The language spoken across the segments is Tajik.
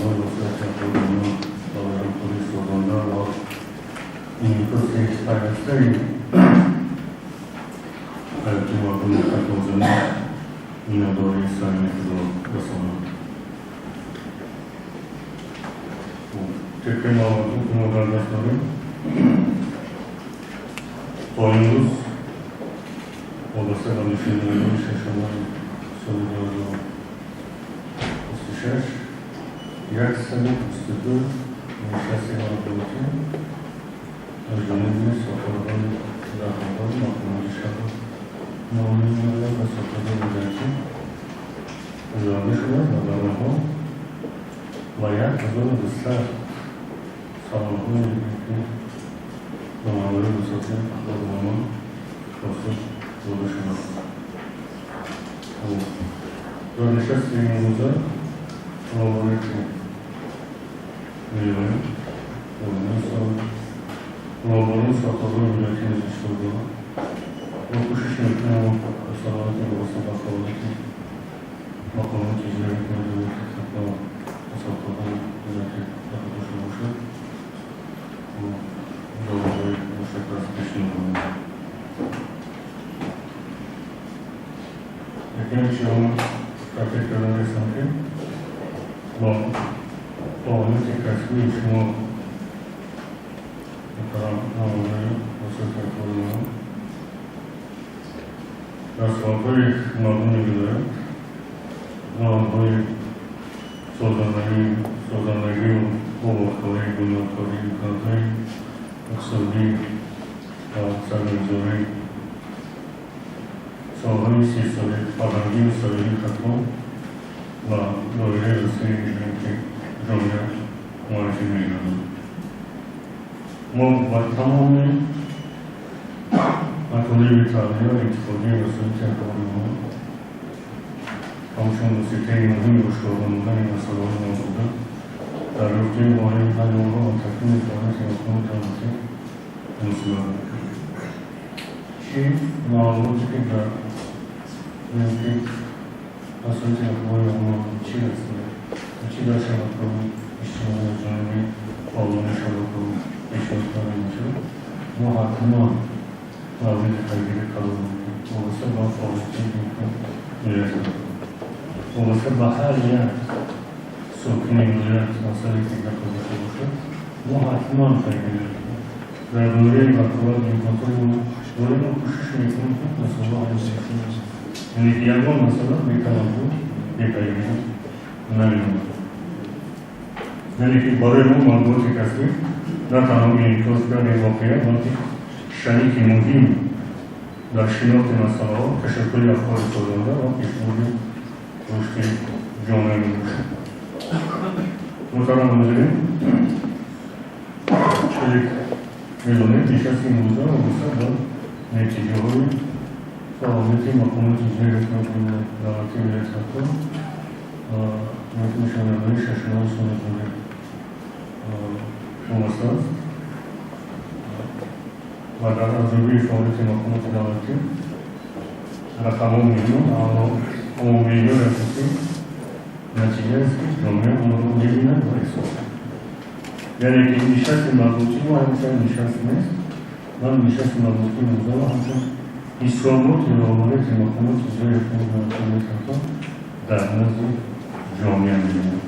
намояндагони васоити ахбори омма барои ҳамкории созанда ва инъикоси пайвастаи ҳаёти мардуми хатлонзамин миннатдории самимии худро расонам. Тибқи маълумоте ки мо дар даст дорем, то имрӯз вобаста ба нишондиҳандаҳои шашумоҳи соли 2026 122 нишасти матбуотӣ аз ҷониби сохторҳои дахлдори мақомоти шаҳру ноҳияҳо ва сохторҳои вилоятӣ гузаронида шудааст ва дар онҳо ба 1200 саволҳое ки намояндагони васоити ахбори омма посух дода шудааст. Дар нишасти имрӯза роҳбарияти вилоят, роҳбарони сохторҳои вилоятӣ низ иштирок доранд. Мо кӯшиш мекунем масъалаҳое вобаста ба фаъолияти мақомоти иҷроияи ҳукумати вилояти Хатлон ва сохторҳои вилоятӣ дахл дошта бошад, ҷавобҳои мушаххас пешниҳод намоем. Якум чизон таъкид карда мерасам, ки бо фаъолияти касбии шумо, муҳтарам намояндаи васоити ахбори омма, дар соатҳои мардуми вилоят равандҳои созандагию ободкорӣ, бунёдкорӣ, имкониятҳои иқтисодӣ ва сармоягузорӣ, соҳаҳои фарҳангию сайёҳии Хатлон ва доираи васеи ҷомеа муаррифӣ мегардад. Мо ба тамоми матолиби таълимӣ ва интиқодии васоити ахбори омма ҳамчун воситаи муҳими ошкор намудани масъалаҳои мавҷуда, дарёфти муайяни ҳалли онҳо ва такмили фаъолияти мақомоти давлатӣ муносибат мекунем. Чӣ маълумоте ки дар ки васоити ахбори омма чӣ расида ва чӣ дар шабакаҳои иҷтимоӣ аз ҷониби фаъолони шабакаҳо пешниҳод карда мешавад, мо ҳатман мавриди пайгирӣ қарор медиҳем. Вобаста ба фаъолияти вилояти вобаста ба ҳар як сокини вилоят масъалае ки дахл дошта бошад, мо ҳатман пайгирӣ мекунем. Дар доираи ваколат имконотҳои мо дорем, мо кӯшиш мекунем, ки масъалаҳо ҳал шаванд. Яъне ки ягон масъала бетаваҷҷӯҳ, бепайгирӣ намемонад. Яъне ки барои мо матбуоти касбӣ на танҳо инъикос кардани воқеият, балки шарики муҳим дар шинохти масъалаҳо, ташаккули афкори созанда ва пешбурди рушди ҷомеа мебошад. Муҳтарам ҳозирин, чизе медонед, нишасти имрӯза вобаста ба натиҷаҳои фаъолияти мақомоти иҷроияи ҳукумати давлатии вилояти Хатлон нишондиҳандаҳои шашумоҳи соли ҷорӣ вобаста аст ва дар арзёбии фаъолияти мақомоти давлатӣ рақамҳо муҳиманд, аммо меъёри асосӣ натиҷа аст, ки ҷомеа онро мебинад ва эҳсос мекунад. Яъне ки нишасти матбуотӣ мо ҳамчун нишаст нест, ман нишасти матбуотии имрӯзаро ҳамчун ҳисоботи роҳбарияти мақомоти иҷроияи ҳукумати давлатии вилояти Хатлон дар назди ҷомеа мебинам.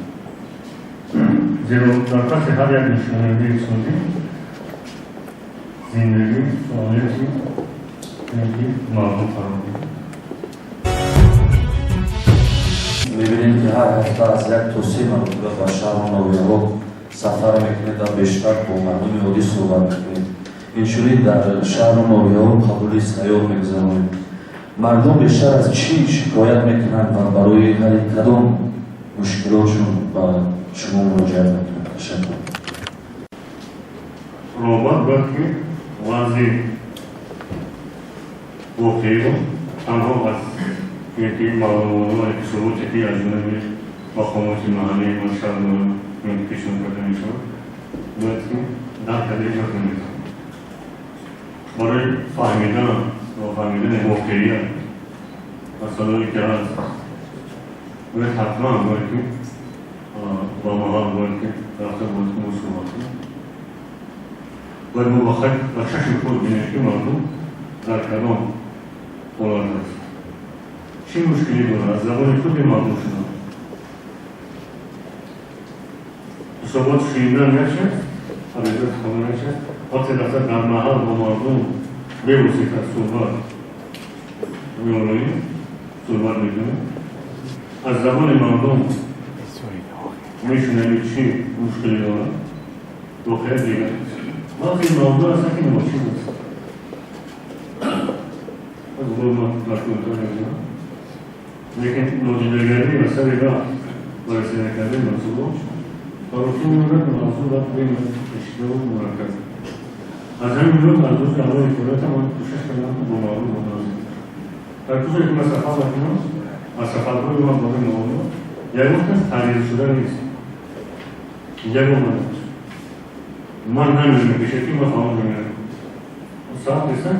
Зеро дар паси ҳар як нишондиҳандаи иқтисодӣ зиндагӣ, фаъолияти ки мардум қарор мегирад. Мебинем, ки ҳар ҳафта аз як то се маротиба ба шаҳру ноҳияҳо сафар мекунед ва бештар бо мардуми оддӣ суҳбат мекунед. Инчунин дар шаҳру ноҳияҳо қабули сайёр мегузаронед. Мардум бештар аз чӣ шикоят мекунанд ва барои ҳалли кадом мушкилотшон ба шумо муроҷиат мекунанд? Ташаккур. Роҳбар бояд ки вазъи воқеиро танҳо аз ки маълумотҳо ва ҳисоботе ки аз ҷониби мақомоти маҳаллӣ ва шаҳр пешниҳод карда мешавад, бояд ки дарк карда ҳеҷ вақт наметавонад. Барои фаҳмидан ва фаҳмидани воқеият, масъалае ки ҳаст, бояд ҳатман бояд ки ба маҳал бояд ки рафта бояд ки мо суҳбат кунем. Бояд мо ба чашми худ бинем, ки мардум дар кадом ҳолат аст, чӣ мушкилӣ дорад, аз забони худи мардум шунавад. Ҳисобот шунидан як чиз, ҳақиқат хондан як чиз. Вақте рафта дар маҳал бо мардум бевосита суҳбат меороем, суҳбат мекунем, аз забони мардум мешунавем чӣ мушкилӣ дорад, воқеият дигар аст. Вақте мавзӯъ аст ки ночиз аст, аз ман дар комментар мегӯям, лекин нодидагарӣ ва сари вақт баррасӣ накардани мавзӯъро тарофи меорад, мавзӯъ вақт бепешидаву мураккаб. Аз ҳамин рӯ аз рӯзи аввали фаъолиятам ман кӯшиш кардам, ки бо мардум мунозир. Дар кӯшише ки ман сафар мекунам, аз сафарҳои ман барои маълумот ягон кас таҳрир шуда нест, ягон ман ман намедонам ки ман фалон ҷо меравам. Соат неста,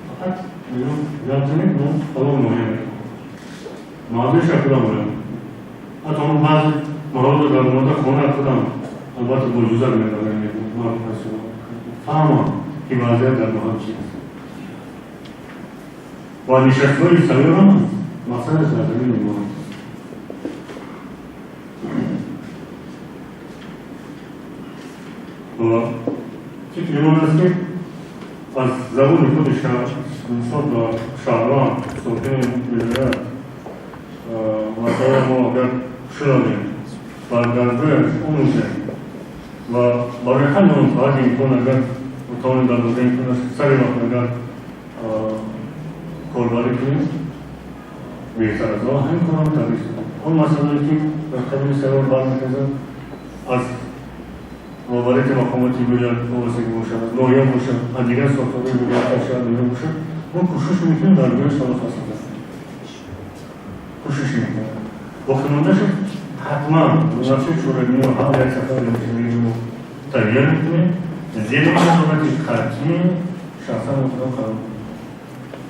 фақат мегӯям гап занед, ман фалон ноҳия меравам, мавзӯиша худам меравам. Ҳатто ман баъзе маҳалло дар омода хона худам албатта бо иҷозат меравам, ман фаҳмам ки вазъият дар маҳал чи аст. Ва нишастҳои сайёрам мақсадаш аз ҳамин иборат аст. Ва фикри ман аст, ки аз забони худи инсон ба шаҳрванд, сокини вилоят масъала мо агар шунавем ва дар ҷояш омӯзем ва барои ҳалли он то ҳадди имкон агар тавонем дар доираи имкон сари вақт агар корбарӣ кунем, беҳтар аст. Ва ҳамин корро табист. Он масъалае ки дар қабили сайёр бармехезад, аз роҳбарияти мақомоти вилоят вобастагӣ бошад, аз ноҳия бошад, аз дигар сохторҳои вилоят шаҳр ноҳия бошад, мо кӯшиш мекунем дар ҷои савол фасл кунем, кӯшиш мекунем. Боқимондаша ҳатман нақшаи чорабиниро ҳар як сафар мо таҳия мекунем, зери назорати қатъӣ шахсан худам қарор медиҳем.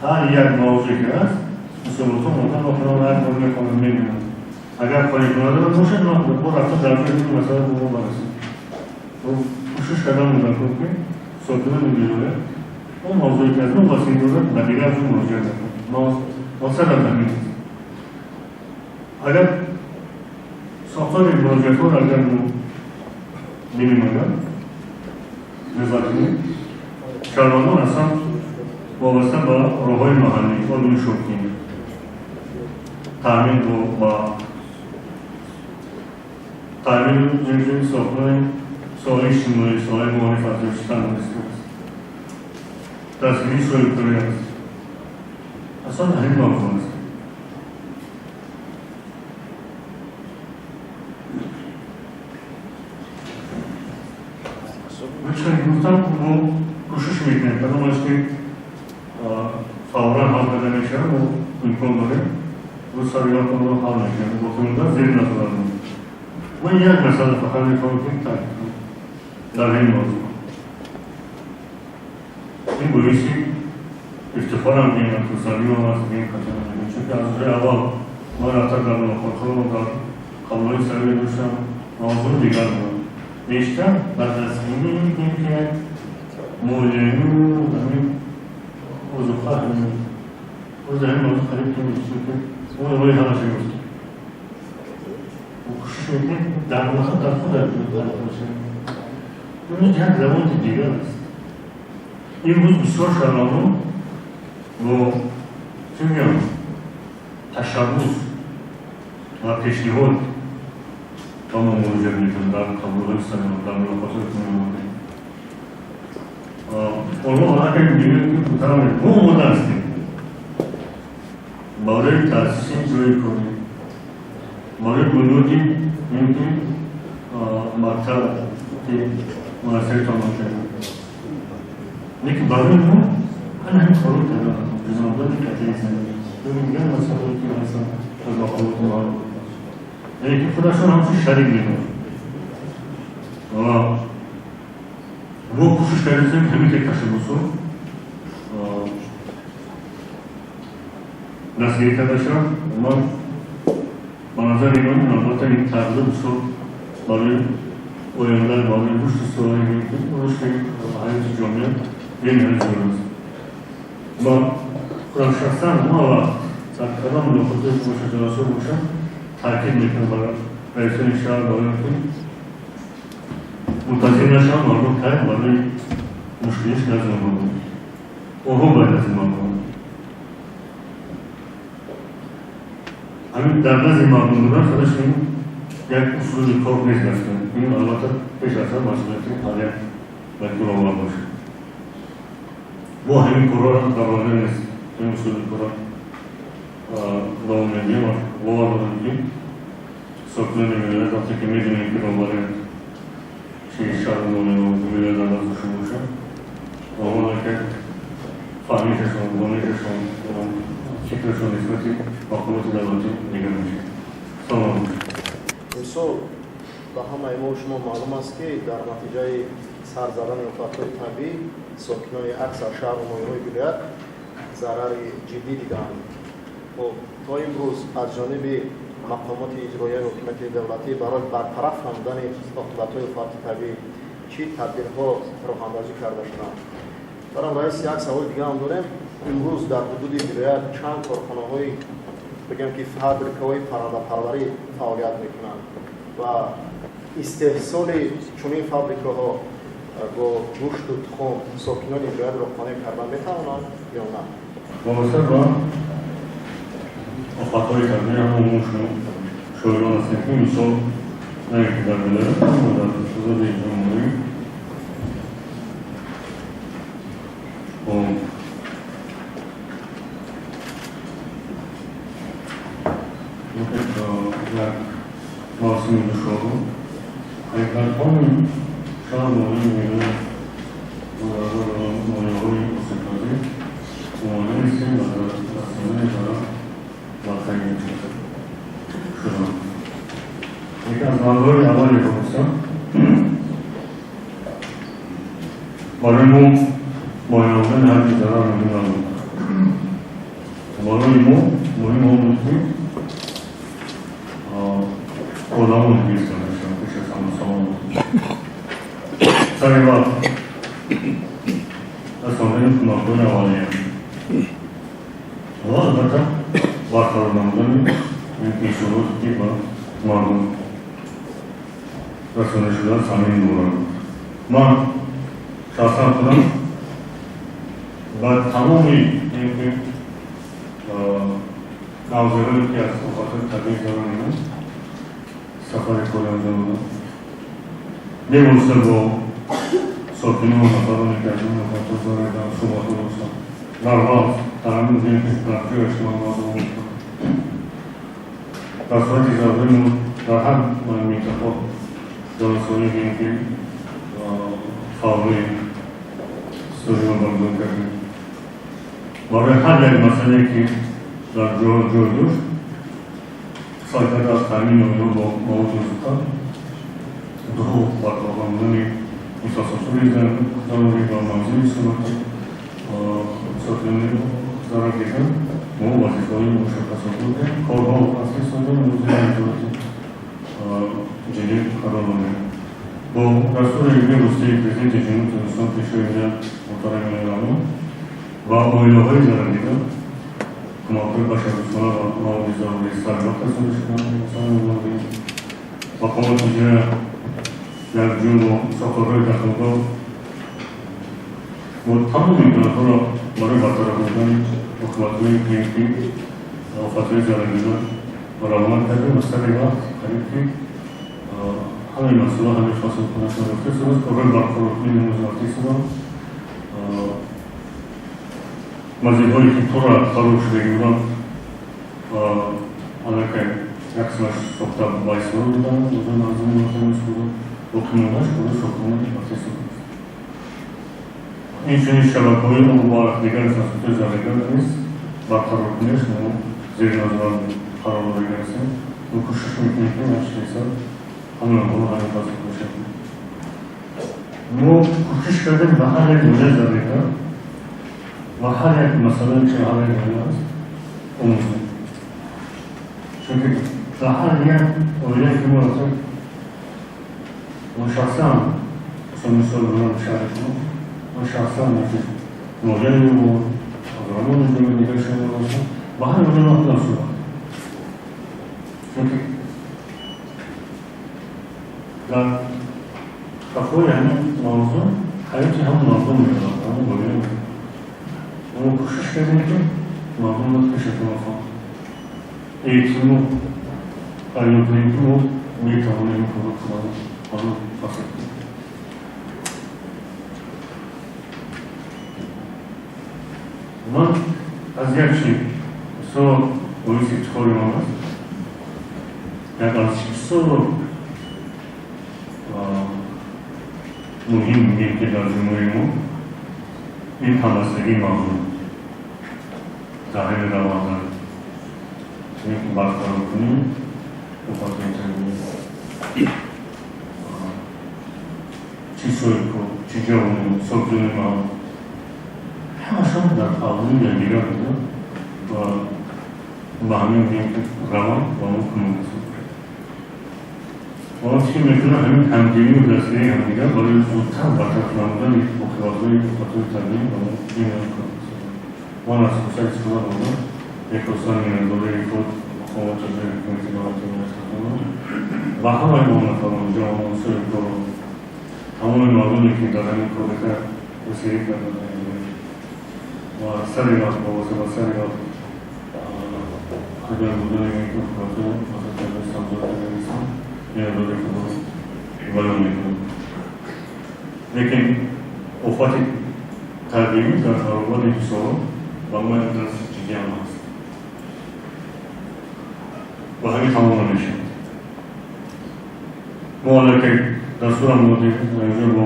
Ҳар як мавзӯе ки ҳаст, ҳисоботҳо омода, мо худам ҳар бор мехонам, мебинам. Агар қонеъкунанда бошад, ман бо рафта дар ҷои худи масъала бо мо баррасӣ. Кӯшиш кардам мудаккор, ки сокинони вилоят он мавзӯе ки аз мо васил дорад, ба дигар ҷо муроҷиат накунанд. Мақсад аз ҳамин аст. Агар сохтори муроҷиатҳоро агар мо бинем, агар назар кунем, шаҳрвандон аслан вобаста ба роҳҳои маҳаллӣ, органи шокӣ, таъмин ба таъмину ҷамъи сохтмони соҳаи иҷтимоӣ, соҳаи маориф, афзоиши тандурустӣ аст, дастгирии соҳибкорӣ аст. Аслан ҳамин мавзӯъ аст. Чун гуфтам, мо кӯшиш мекунем, кадом аст ки фавран ҳал карда мешавад, мо имкон дорем, рӯз сари вақт онро ҳал мекунем, боқимонда зери назорат мемонад. Ман як масъала фақат мехоҳам ки таъкид кунам дар ҳамин мавзӯъ. Ин боиси ифтихорам ки ин хурсандиам аст, ки ин хатар, чунки аз рӯзи аввал ман рафта дар мулоқотҳо, дар қабулҳои сари доштам, мавзӯи дигар будам. Бештар ба дастгирӣ ин ки молиявию ҳамин озуқа, ҳамин боз ҳамин мавзӯъ қариб ки нест, чунки он роҳи ҳамаша гуфтем. Кӯшиш мекунем дар мулоқот дар худ имрӯз як раванди дигар аст. Имрӯз бисёр шаҳрвандон бо чӣ мегӯям ташаббус ва пешниҳод ба мо муроҷиат мекунанд дар қабулҳои сарима, дар мулоқотҳое ки мемонем. Онҳо аллакай мебинанд, ки муҳтарам, мо омода ҳастем барои таъсиси ҷои корӣ, барои бунёди ин ки мактаб ки муассисаи томактабӣ, лекин барои мо ҳана ҳамин корро кардан ҷизомдори қатъии замин ё дигар масъалаое ки ҳастанд аз мақомоти маҳаллӣ, яъне ки худашон ҳамчун шарик медонанд. Ва мо кӯшиш кардем, ки ҳамин хел ташаббусҳо дастгирӣ карда шавад. Ман ба назари ман, албатта, ин тағйир бисёр Барои оянда, барои рушди соҳаи, рушди ҳаёти ҷомеа бениҳоят зиёд аст. Ва худам шахсан ҳама вақт дар кадом мулоқотое ки бошад, ҷаласо бошад, таъкид мекунам бар раисони шаҳр, барои он ки мунтазир нашаванд мардум кай барои мушкилиш назди онҳо буд. Онҳо бояд назди мардум бошанд. Ҳамин дар назди мардум будан худаш ин як услуби кор нест аст. Ин албатта пеш аз ҳама масъулияти ҳар як бояд роҳбар бошад. Мо ҳамин корҳоро дар оянда нест, ҳамин услуби корро давом медиҳем ва бовар дорем, ки сокинони вилоят вақте ки медонем, ки роҳбари чи шаҳру ноҳияҳо, вилоят дар дасташон бошад, онҳо як фаҳмишашон, донишашон, фикрашон нисбати мақомоти давлатӣ дигар мешавад. Салом. Имсол ба ҳамаи мо шумо маълум аст, ки дар натиҷаи сар задани офатҳои табиӣ сокинони аксар шаҳру ноҳияҳои вилоят зарари ҷиддӣ дидаанд. Хуб, то имрӯз аз ҷониби мақомоти иҷроияи ҳокимияти давлатӣ барои бартараф намудани оқибатҳои офати табиӣ чӣ тадбирҳо роҳандозӣ карда шуданд? Барам раис, як саволи дига ҳам дорем. Имрӯз дар ҳудуди вилоят чанд корхонаҳои, бигем ки, фабрикаҳои паррандапарварӣ фаъолият мекунанд ва истеҳсоли чунин фабрикаҳо бо гӯшту тухм сокинони вилоятро қонеъ кардан метавонанд ё на? Вобаста ба офатҳои табиӣ ҳама мо шумо шоҳидон ҳастем, ки мисол на ин ки дар вилоят, аммо дар ҳудуди ҷумҳурӣ бо як мавсими душвор дар тамоми шаҳр, ноҳияи вилоят, ноҳияҳои осебпазир омода нестем ва дар расондани зарар барқарор шуданд. Яке аз манзури аввали ҳодиса барои мо муайян намудани ҳаҷми зарар муҳим набуд. Барои мо муҳим он буд, ки одамон ҳифз карда шаванд, пеш аз ҳама саломат. Сари вақт расондани кӯмакҳои аввалия ва албатта барқарор намудани иншооте, ки ба мардум расонда шудааст, ҳамин дорад. Ман шахсан худам ба тамоми ин мавзеъҳое, ки аз офатҳои табиӣ зарар диданд, сафари корӣ анҷом додам. Бевосита бо сокинон ва нафароне, ки аз ин офатҳо зарар диданд, суҳбатҳо доштам. Дар вақт, дар ҳамин ҷое, ки дар ҷояш ман мардум доштам. Дар сурати зарурӣ мо дар ҳар минтақа ҷаласаҳое, ки фаврӣ студио баргузор кардем. Барои ҳар як масъалае, ки дар ҷо ҷой дошт, саъй карда аз таъмини онҳо бо маводи озуқа, ду барқарор намудани инфраструктураи зарурӣ ва манзили сурати сокинони зарар дидан мо вазифаҳои мушаххасро додем, корҳо таъсис додем, зери назорати ҷиддӣ қарор додем. Бо дастури бевоситаи Президенти Ҷумҳурии Тоҷикистон, Пешвои миллат муҳтарам Эмомалӣ Раҳмон, ба оилаҳои зарардида кӯмакҳои башардӯстона ва маводи зарурӣ саривақт расонида шуданд. Мақомоти иҷроия якҷо бо сохторҳои дахлдор мо тамоми имкониятҳоро барои бартараф намудани оқибатҳои ки офатҳои зарардида равона кардем ва сари вақт қариб ки ҳамаи масъулон ҳамаи фасл худашон рафта истодааст, корҳои барқароркунӣ имрӯз рафта истоданд. Манзилҳое, ки пурра хароб шудагӣ буданд, аллакай як қисмаш сохта ба истифода доданд, манзили боқимондааш корҳои сохтмонӣ рафта истодааст. Инчунин шабакаҳои об ва дигар инфраструктураи зарардида низ барқароркуниаш мо зери назорат қарор додагӣ ҳастем. Мо кӯшиш мекунем, ки ҳарчи тезтар ҳамаи онҳоро ҳалли фасл бошад. Мо кӯшиш кардем ба ҳар як оилаи зарардида ва ҳар як масъалае, ки ҳар як оила аст, омӯзем. Чунки дар ҳар як оилае, ки мо рафтем, Ман шахсан мисол дорам шаҳри шумо, ман шахсан ноҳияи мо, райони ҷои дигари шумо ҳастам, ба ҳамин онҳо ман худам суҳбат. Чунки дар қафои ҳамин мавзӯъ ҳаёти ҳамон мардум меравад, ҳамон воя. Мо кӯшиш кардем, ки мардумро пешатон хоҳам. Эътимод пайдо кунем, ки мо метавонем корро худамон фасад кунем. Ман аз як чи бисёр боиси ифтихори ман аст, як аз чи бисёр муҳим мегӯем, ки дар ҷумҳурии мо ин ҳамбастагии мардум дар ҳайни раванда барқарор кунем офатҳои табиӣ, чӣ соҳибкор, чӣ ҷавонон, сокинони маҳал ҳамашон дар паҳлӯи якдигар буданд ва ба ҳамин мегӯем, ки раванд ба мо кӯмак расонад. Ва фикр мекунам, ҳамин ҳамдилию дастгирии ҳамдигар барои зудтар бартараф намудани оқибатҳои офатҳои табиӣ ба мо бениҳоят кӯмак расонад. Ман аз фурсат истифода бурдам, мехостам миннатдории худ мақомоти ҷои ҳукумати давлати вилоят ва ҳамаи он нафарон, ҷавонон, соҳибкорон, тамоми мардуме, ки дар ҳамин корика дастгирӣ карданд ва сари вақт ба восита ба сари вақт агар будани ҳукуматҳо самзо миннатдории худро баён мекунам. Лекин офати табиӣ дар баробари ҳисорот ба мо як дарси ҷиддӣ ҳам аст ва ҳамин тамом намешавад. Мо аллакай дастурам додем дар бо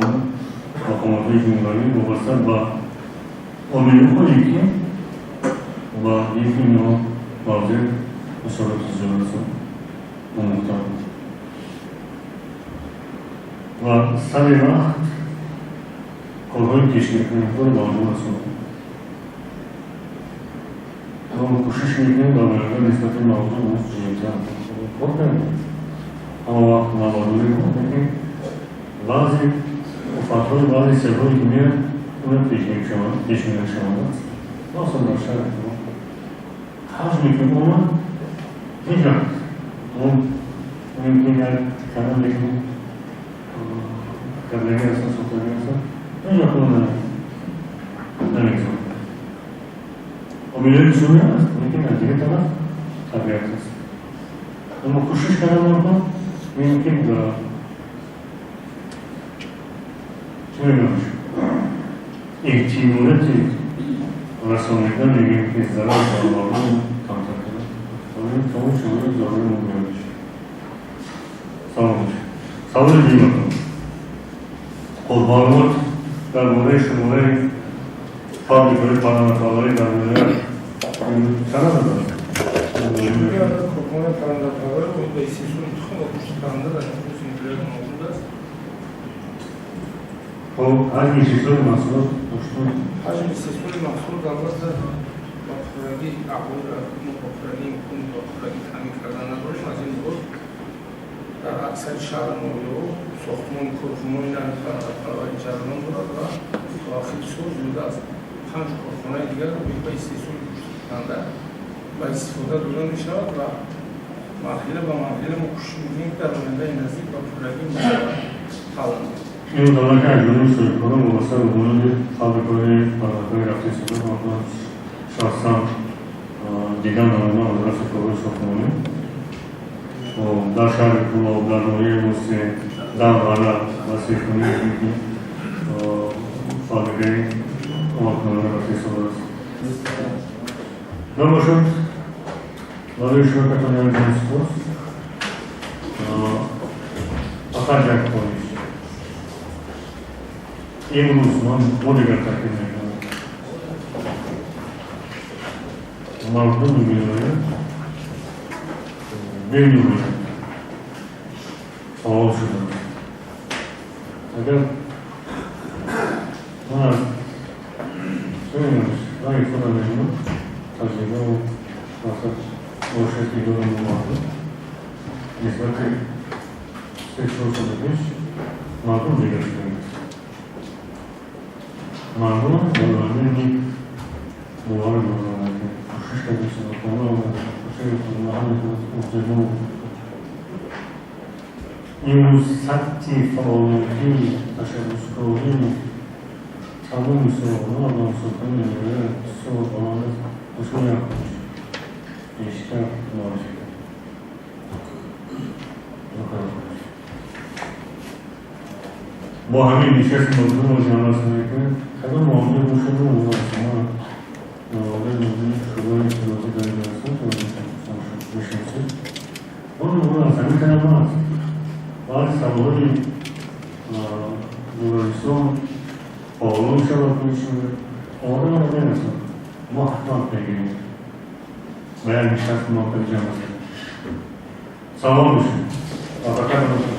мақомотҳои ҷумҳурӣ вобаста ба омилҳое, ки ба ин инҳо мавзеъ хисороти зиёд аст, омӯхта ва сари вақт корҳои пешгирикуниҳоро ба анҷом расонем. Мо кӯшиш мекунем дар оянда нисбати мавзӯъ боз ҷиддитар кор кардем. Ҳама вақт навадорӣ, лекин баъзе офатҳои, баъзе селҳое, ки меяд, оно пешгирӣ шаванд аст. Махсусан дар шаҳри мо ҳаҷме ки омад, ҳеҷ вақт он мумкин як канале, ки кардагӣ ҳастанд, сохтагӣ ҳастанд, ҳеҷ вақт он намегузорад. Омилҳои бисёре аст, лекин аз дигар тараф табиат аст. Аммо кӯшиш кардан мумкин, мумкин чӣ мегӯям, эҳтимолияти расонидан, мегӯем, ки зарар ба мардум камтар кардан, тамоми шароит зарури мо муҳайё мешавад. Салом бошед. Саволи дуюм. Хуб, маълумот дар бораи шумораи фабрикаҳои паррандапарварӣ дар вилоят чанд адад аст? Корхонаи паррандапарварӣ ба истеҳсоли тухм ва гӯшти парранда дар нуфузи вилоят мавҷуд аст. Хуб, ҳаҷми истеҳсоли маҳсулот доштан? Ҳаҷми истеҳсоли маҳсулот, албатта, ба пуррагӣ аҳолиро мо ба пуррагӣ имкон ба пуррагӣ таъмин кардан надорем. Аз ин лиҳоз дар аксари шаҳру ноҳияҳо сохтмони корхонаҳои нави паррандапарварӣ ҷараён дорад ва то охири сол зиёда аз 5 корхонаи дигар ба истеҳсоли гӯшти парранда ба истифода дода мешавад ва марҳила ба марҳила мо кӯшиш мекунем, ки дар ояндаи наздик ба пуррагӣ масъала ҳал намоем. Имрӯз аллакай аз ҷониби соҳибкорон вобаста ба бунёди фабрикаҳои паррандапарварӣ рафта истода. Ман шахсан дидан намудам аз рафти корҳои сохтмонӣ дар шаҳри Кӯлоб, дар ноҳияи Восеъ, Данғара ва Сейхунӣ, ки фабрикаи омадкунанда рафта истодааст. Набошад, барои широкатон як ҷон сипос. Фақат як хоҳиш. Имрӯз ман бо дигар таъкид мекунам, мардуми вилоят бениҳоят фаъол шуданд. Агар ман аз раи худам мегӯям, таҷрибаву мақсад бошад, ки дорам бо мардум нисбати 3-4 соли пеш мардум дигар шудааст. Мардум ба ояндаи нек бовар доранд, ки кӯшиш карда хона омада, кӯшиш ҳама. Имрӯз сатҳи фаъолиятӣ, ташаббускорӣ тамоми соҳаҳо ва сокинони вилоят бисёр баланд аст. Шумо як бештар муаррифӣ кунед. Бо ҳамин нишасти мавзӯъро ҷамъбаст мекунем. Кадом мавзӯъ бошад, мо намояндаи шӯрои иттилоотӣ дар инҷо ҳастанд, мешиносед. Он аз ҳамин тараф аст. Баъди саволҳои журналистон, фаъолони шабакаҳои иҷтимоӣ омода маро мерасонад. Мо ҳатман пегирем ба як нишасти муваққати ҷамъбаст. Салом бошед ва фақат.